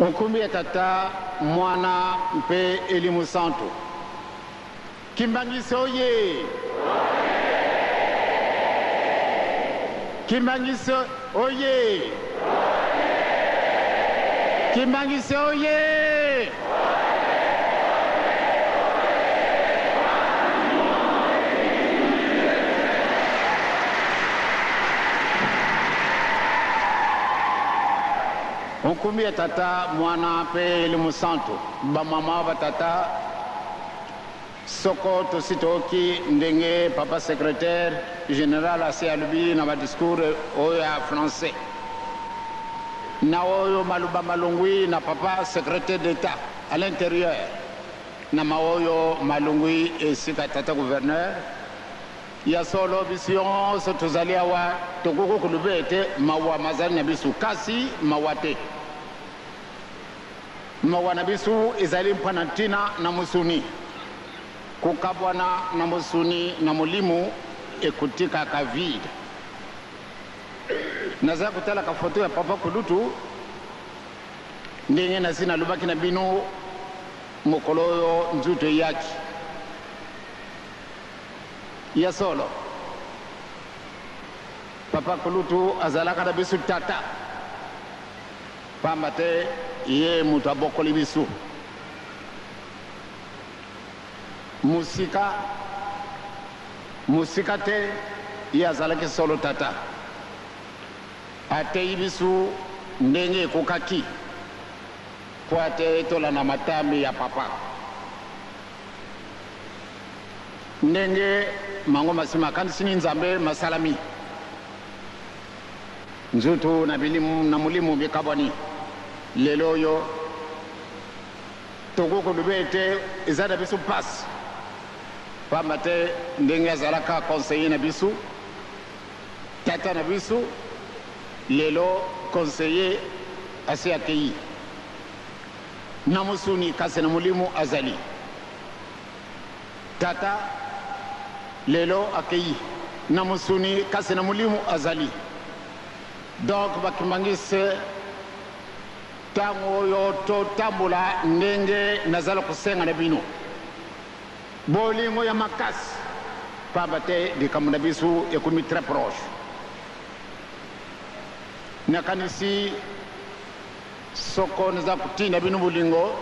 Nkombo ya Tata, Mwana mpe Elimo Santu. Kimbanguiste oye! Kimbanguiste oye! Kimbanguiste oye! Nkombo ya Tata, Mwana mpe Elimo Santu. Bamama, batata, soko tosi toyoki ndenge papa secretaire general asi alobi na ba discours oyo ya français na oyo maloba malongwi na papa secretaire d'Etat à l'intérieur na maoyo malongwi esika tata gouverneur. Ya solo, biso yonso tozali awa tokoki koloba ete mawa mazali na biso, kasi mawa te. Mawa na biso ezali mpo na ntina na mosuni. Kokabwana na mosuni na molimo ekotikaka vide. Nazali kotalaka foto ya papa kulutu, ndenge nasi nalobaki na bino mokolo oyo nzutu eyaki. Ya solo, papa kulutu azalaka na biso tata, pamba te ye moto abokoli biso. Mosika, mosika te, ye azalaki solo tata. Ateyi biso ndenge ekokaki mpo ete tolanda matambe ya papa. Ndenge mango masi makanisi ni Nzambe masalami, nzutu na bilimu na molimo bikabwani. Lelo oyo tokoki koloba ete eza na biso mpasi, pamba te ndenge azalaka conseiller na biso, tata na biso, lelo conseiller asi akeyi na mosuni, kasi na molimo azali. Tata lelo akeyi na mosuni kasi na molimo azali. Donc ba kimbanguiste tango oyo totambola ndenge nazali kosenga na bino bolingo ya makasi pamba te likambo na biso ekomi très proche. Nakanisi soko naza kotinda bino bolingo.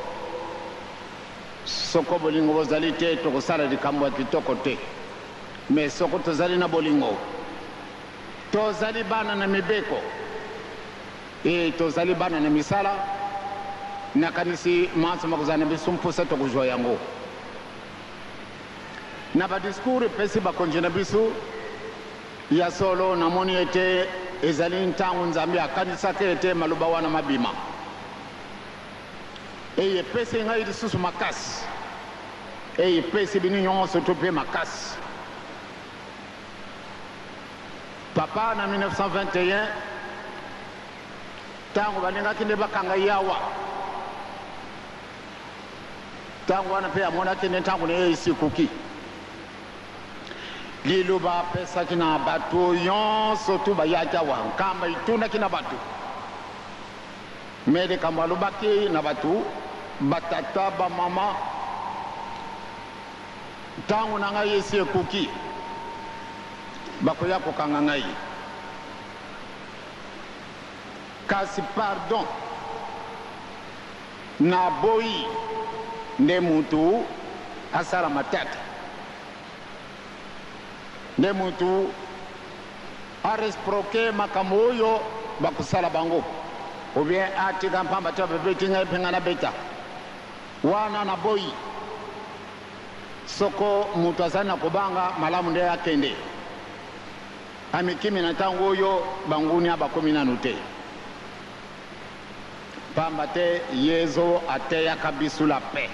Soko bolingo bozali te, tokosala likambo ya kitoko te. Mais soko tozali na bolingo, tozali bana na mibeko et tozali bana na misala, nakanisi manso makozala na biso mposa tokozwa yango. Na ba discours epesi bakonzi na biso, ya solo namoni ete ezali ntango Nzambe akanisaki ete maloba wana mabima. Eye epesi ngai lisusu makasi. Eye epesi bino nyonso to mpe makasi. Papa na 1921, ntango balingaki nde bakanga ye awa, ntango wana mpe amonaki nde ntango na ye esi ekoki. Liloba apesaki na bato nyonso tu bayaki awa, nkamba etundaki na bato. Mais likambo alobaki na batu, ba tata, ba mama, tango na ngai esi ekoki, bakoya kokanga ngai. Kasi pardon, naboyi nde mutu asala matata, nde mutu a resproquer makambo oyo bakosala bango ou bien atika pamba te babeti ngai mpe ngai nabeta wana naboyi. Soko moto azali na kobanga, malamu nde akende amikimi na ntango oyo bangunia bakomi nanu te, pamba te Yezu ateyaka biso la paix.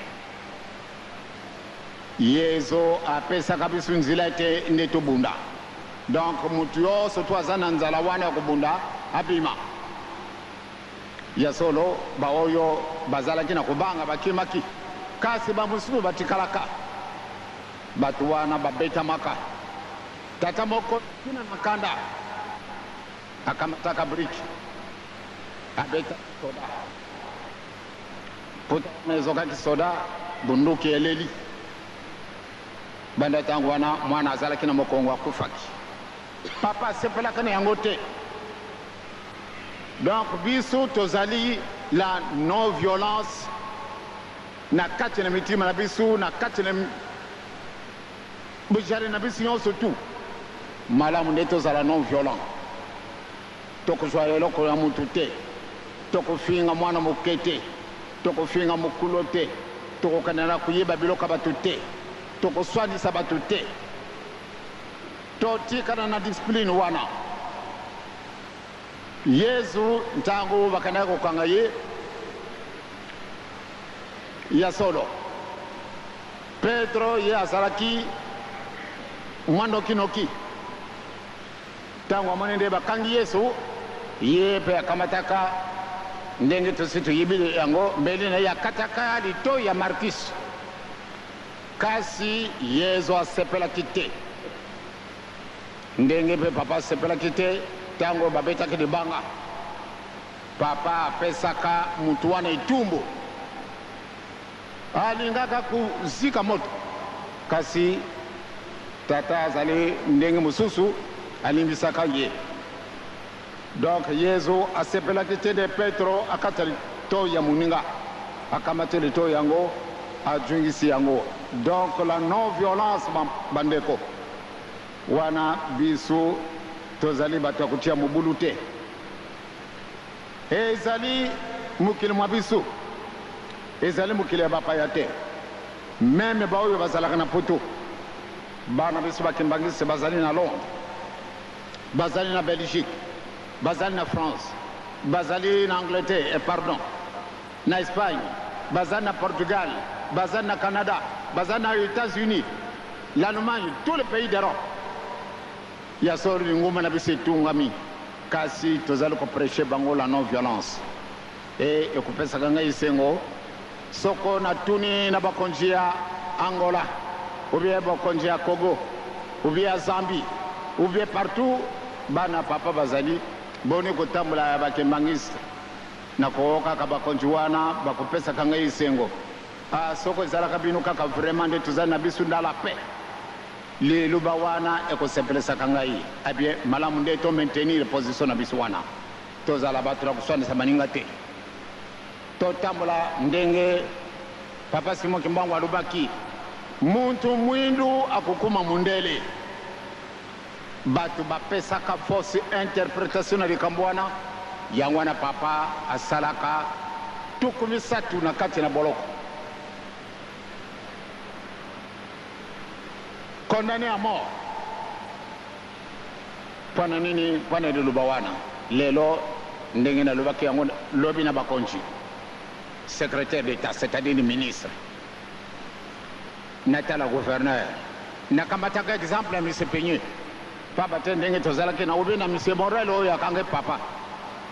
Yezu apesaka biso nzela ete nde tobunda. Donc mutu yonso to aza na nzala wana ya kobunda abima. Ya solo baoyo bazalaki na kobanga bakimaki, kasi bamosusu batikalaka. Bato wana babetamaka. Tata moko tina na kanda akamataka briki abetaki soda. Pota wana ezokaki soda, bunduki eleli. Banda ntango wana mwana azalaki na mokongo akufaki. Papa asepelaka na yango te. Donc biso tozali la non violence na kati na mitima na biso, na kati na bojali na biso nyonso tu. Malamu nde tozala non violent. Tokozwa eloko ya mutu te, tokofinga mwana moke te, tokofinga mokolo te, tokokende na koyiba biloko ya bato te, tokoswanisa bato te. Totikala na discipline wana. Yezu ntango bakendaki kokanga ye, ya solo Petro ye azalaki mwa nokinoki. Ntango amoni nde bakangi Yesu, ye mpe akamataka, ndenge tosi toyebi yango, mbeli na ye akataka litoi ya Markus. Kasi Yezu asepelaki te, ndenge mpe Papa asepelaki te ntango babetaki libanga. Papa apesaka moto wana etumbu. Alingaka kozika moto, kasi Tata azali ndenge mosusu, alimbisaka ye. Donc Yezu asepelaki te nde Petro akata litoyi ya moninga. Akamati litoyi yango, ajungisi yango. Donc la non violence bandeko, wana biso tozali bato ya kotia mobulu te. Ezali mokili mwa biso, ezali mokili ya bapaya te. Meme baoyo bazalaka na poto, bana biso ba kimbanguiste bazali na Londres, bazali na Belgique, bazali na France, bazali na Angleterre, eh pardon, na Espagne, bazali na Portugal, bazali na Canada, bazali na Etats-Unis, l'Allemagne, tous les pays d'Europe. Ya solo lingomba na biso etungami, kasi tozali ko precher bango la non violence et ekopesaka ngai esengo soko natuni na bakonzi ya Angola ou bien bakonzi ya Congo ou bien ya Zambie ou bien partout bana papa bazali boni kotambola ya ba kimbanguiste. Nakookaka bakonzi wana bakopesaka ngai esengo. Ah soko ezalaka bino kaka vraiment nde tozali na biso dans la paix. Liloba wana ekosepelisaka ngai. Eh bien, malamu nde to maintenir position na biso wana. Tozala bato na koswanisa baninga te. Totambola ndenge Papa Simon Kimbangu alobaki, Muntu mwindu akokoma mundele. Bato bapesaka fausse interpretation na likambo wana, yango wana Papa asalaka 30 na kati na boloko. Condamne à mort pona nini pona liloba wana lelo ndenge nalobaki yango lobi na bakonzi secretaire d'etat c'est à dire ministre natala gouverneur nakamataka exemple ya monsieur Peigné pamba te ndenge tozalaki na obe na monsieur Morel oyo akangi papa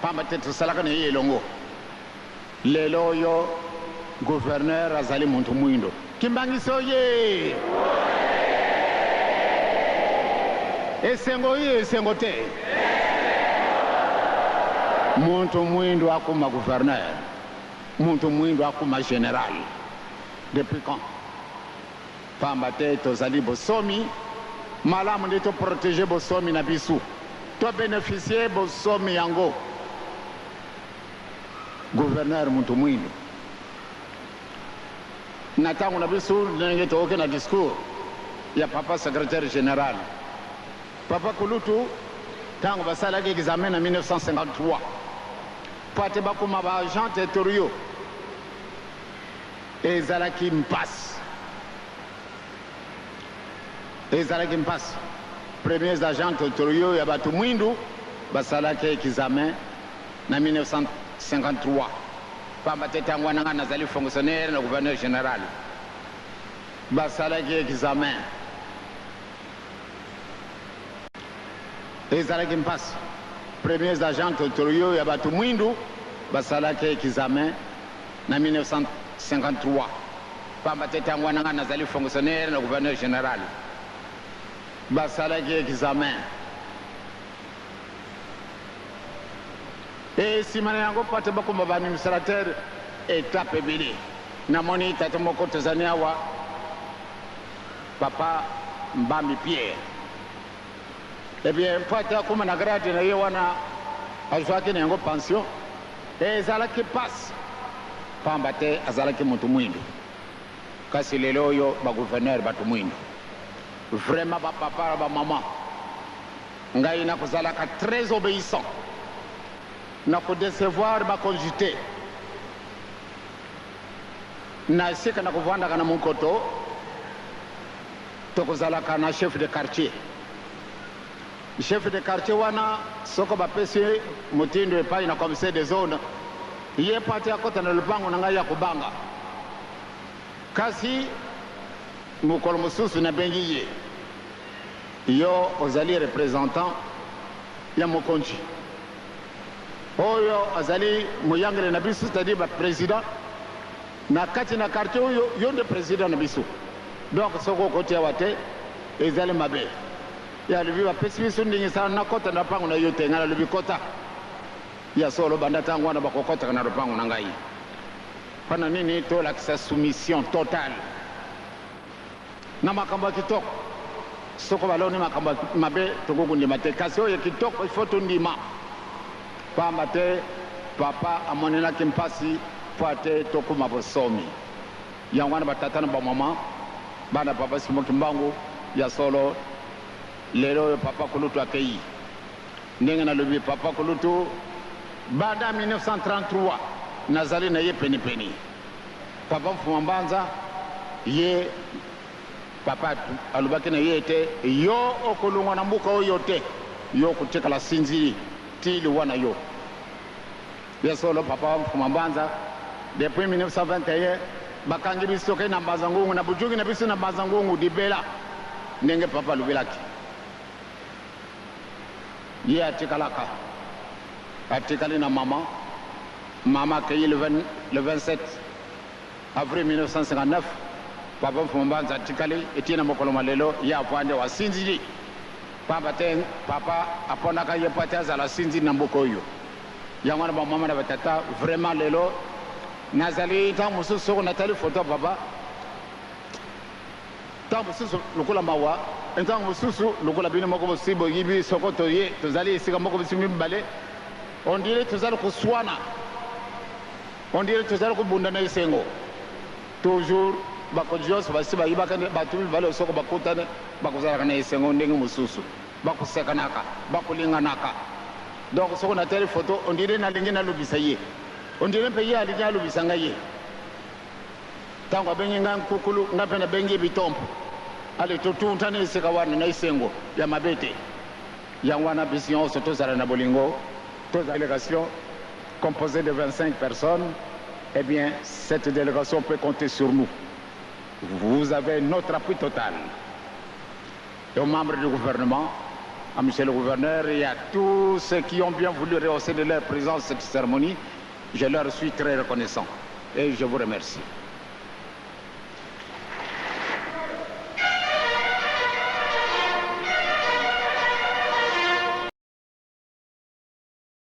pamba te tosalaka na ye elongo Lelo oyo gouverneur azali muntu muindo. Kimbanguiste oye! Esengo oye esengo te? Muntu muindo akoma gouverneur, muntu muindo akoma general depuis quand? Pamba te tozali bosomi, malamu nde to proteger bosomi na bisu, to beneficier bosomi yango. Gouverneur mutu muindu na tango na biso ndenge toyoki na discours ya papa secretaire general papa kulutu tango basalaki examen na 1953 po ate bakoma ba agent territoriaux ezalaki mpasi ezalaki mpasi premiers agents territoriaux ya bato mwindu basalaki examen na 1953, pamba te tango wana ngai nazali fonctionnaire na gouverneur general, basalaki examen, ezalaki mpasi, premiers agents territoriaux ya bato mwindu basalaki examen na 1953, pamba te tango wana ngai nazali fonctionnaire na gouverneur general, basalaki examen. Ee, sima na yango, mpo ete bakoma ba administrateurs etape ebele. Namoni tata moko tozali awa, papa Mbambi Pierre. Eh bien, mpo ate akóma na grade na ye wana, azwaki na yango pension, ezalaki mpasi, pamba te azalaki moto mwindu. Kasi lelo oyo bagouverneur bato mwindu, vraiment bapapa na bamama, ngai nakozalaka très obéissant, nakodecevoir bakonzi te. Na esika na kovandaka na Monkoto, tokozalaka na chef de quartier. Chef de quartier wana, soko bapesi motindo epai na commissaire de zone, ye mpo ati akɔta na lopango na ngai ya kobanga. Kasi mokolo mosusu nabengi ye: yo ozali représentant ya mokonzi oyo azali moyangeli na biso, c'est-à-dire baprésident na kati na quartier oyo, yo nde président na biso, donc soki okoti awa te, ezali mabe. Ye alobi: bapesi biso ndenge sala, nakɔta na lopango na yo te. Ngai nalobi: kɔta. Ya solo, banda ntango wana bakokɔtaka na lopango na ngai. Mpona nini? Tolakisa soumission totale na makambo ya kitoko. Soko baloni makambo ya mabe, tokokondima te, kasi oyo kitoko, il faut tondima, pamba te papa amonelaki mpasi mpo ate tokóma bosomi. Yango wana, batata na bamama, bana papa Simon Kimbangu, ya solo, lelo oyo papa kulutu akei. Ndenge nalobi, papa kulutu, banda 1933 nazali na ye penepene. Papa Mfuma Mbanza, ye papa alobaki na ye ete yo okolongwa na mboka oyo te, yo okotikala sinzili ti liwa na yo. Ya solo, papa Mfuma Mbanza, depuis 1921 bakangi biso ke na Mbanza Ngungu, na bujuki na biso na Mbanza Ngungu dibela. Ndenge papa alobelaki ye, atikalaka, atikali na mama. Mama akei le 20, le 27 avril 1959. Papa Mfuma Mbanza atikali etii na mokolo ma lelo, ye avandi asinzili, pamba te papa aponaka ye mpo ate azala sinzili na mboka oyo. Yango wana, bamama na batata, vraiment lelo nazali, ntango mosusu soko natali foto ya papa, ntango mosusu lokola mawa, ntango mosusu lokola bino moko bosi boyibi. Soko toye, tozali esika moko, biso mibale, on dirait tozali koswana, on dirait tozali kobunda na esengo. Toujours bakonzi nyonso basi bayibaka, bato mibale soko bakutani, bakozalaka na esengo ndenge mosusu, bakosekanaka, bakolinganaka. Donc soko natali foto, on dirait nalingi nalobisa ye, on dirait mpe ye alingi alobisa ngai. Ye ntango abengi ngai nkukulu, ngai mpe nabengi ye bitompo. Ale totuntani esika wana na esengo ya mabe te. Yango wana, biso nyonso tozala na bolingo. Tozala délégation composée de 25 personnes. Eh bien, cette délégation peut compter sur nous. Vous avez notre appui total. Et aux membres du gouvernement, à monsieur le gouverneur et à tous ceux qui ont bien voulu rehausser de leur présence cette cérémonie, je leur suis très reconnaissant et je vous remercie.